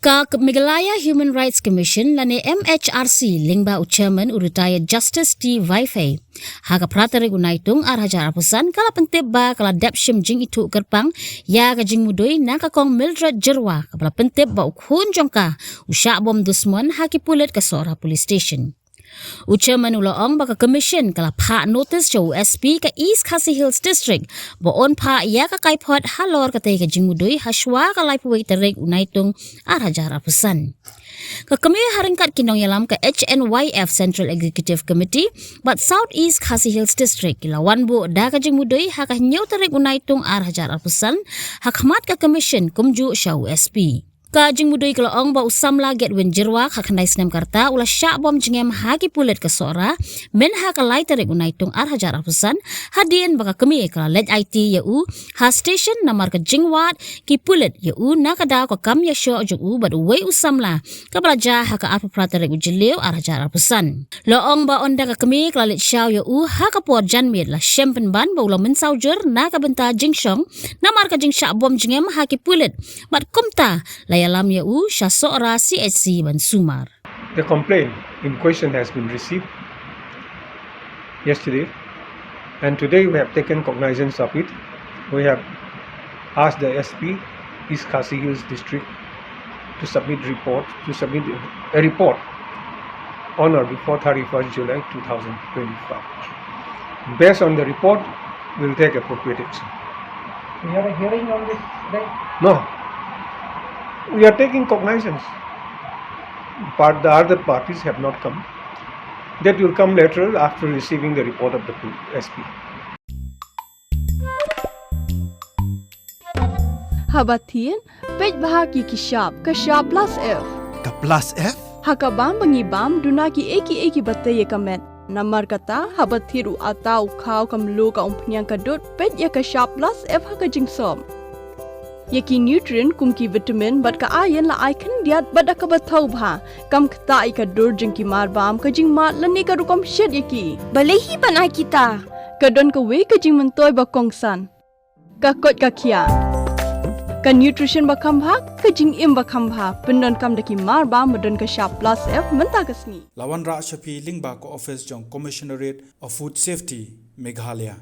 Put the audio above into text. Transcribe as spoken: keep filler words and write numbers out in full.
Ka Meghalaya Human Rights Commission lane M H R C lyngba u chairman u retired Justice T Vaifei, ha ka phra tarik u Naitung ar hajar arphew san ka la pyntip ba ka la dep shim jingithuh kyrpang ïa ka jingmudui na ka kong Mildred Jyrwa, kaba la pyntip ba u khun jong ka u shah bom dusmon ha ki pulit ka Sohra Police Station. U chairman u la ong ba ka commission ka la phah notice sha u S P ka East Khasi Hills District ba un phah ïa ka kaiphod halor katei ka jingmudui hashwa ka laiphew wei tarik u Naitung ar hajar arphew san. Ka kmie ha ryngkat ki nongïalam ka H N Y F Central Executive Committee bad South East Khasi Hills District ki la wan buh da ka jingmudui ha ka hynñiew tarik u Naitung ar hajar arphew san ha khmat ka commission kumjuh sha u S P. Ka jingmudui ka la ong ba u samla Gedwin Jyrwa, khatkhyndai snem ka rta, u la shah bom jingem ha ki pulit ka Sohra mynha ka lai tarik u Naitung ar hajar arphew san, hadien ba ka kmie ka la leit aiti ïa u ha station namar ka jingwad ki pulit ïa u na ka daw ka kam ïashoh jong u bad uwei u samla, kaba la jia ha ka arphew phra tarik u Jylliew ar hajar arphew san. La ong ba ynda ka kmie ka la leit shaw ïa u ha ka por janmiet, la shem pynban ba u la mynsaw jur na ka bynta jingshong namar ka jingshah bom jingem ha ki pulit, bad kumta la ïalam ïa u sha Sohra C H C ban sumar. The complaint in question has been received yesterday, and today we have taken cognizance of it. We have asked the S P, East Khasi Hills District, to submit report, to submit a report on or before thirty-first July two thousand twenty-five. Based on the report, we'll take appropriate action. We have a hearing on this, right? No. We are taking cognizance. But the other parties have not come. That will come later after receiving the report of the S P. Haba thied, peit bha ki ki shap, ka shap plus F. Ka plus F? Ha ka bam ba ngi bam, duna ki ei ki ei kiba tei ïa ka met. Namar kata, haba thied u atta, u khaw, ka mluh, ka umphniang, ka dud, peit ïa ka shap plus F ha ka jingsop. Ïa ki nutrient kum ki vitamin bad ka iron la ai khyndiat bad da kaba thaw bha. Kam ktah ïa ka dur jong ki marbam, ka jingmad lane ka rukom shet ïa ki. Balei hi ban ai kita? Ka don kawei ka jingmyntoi ba kongsan. Ka koit ka khiah. Ka nutrition ba kham bha, ka jingim ba kham bha. Pyndonkam da ki marbam ba don ka shap plus F mynta ka sngi. La wanrah sha phi lyngba ka office jong Commissionerate of Food Safety, Meghalaya.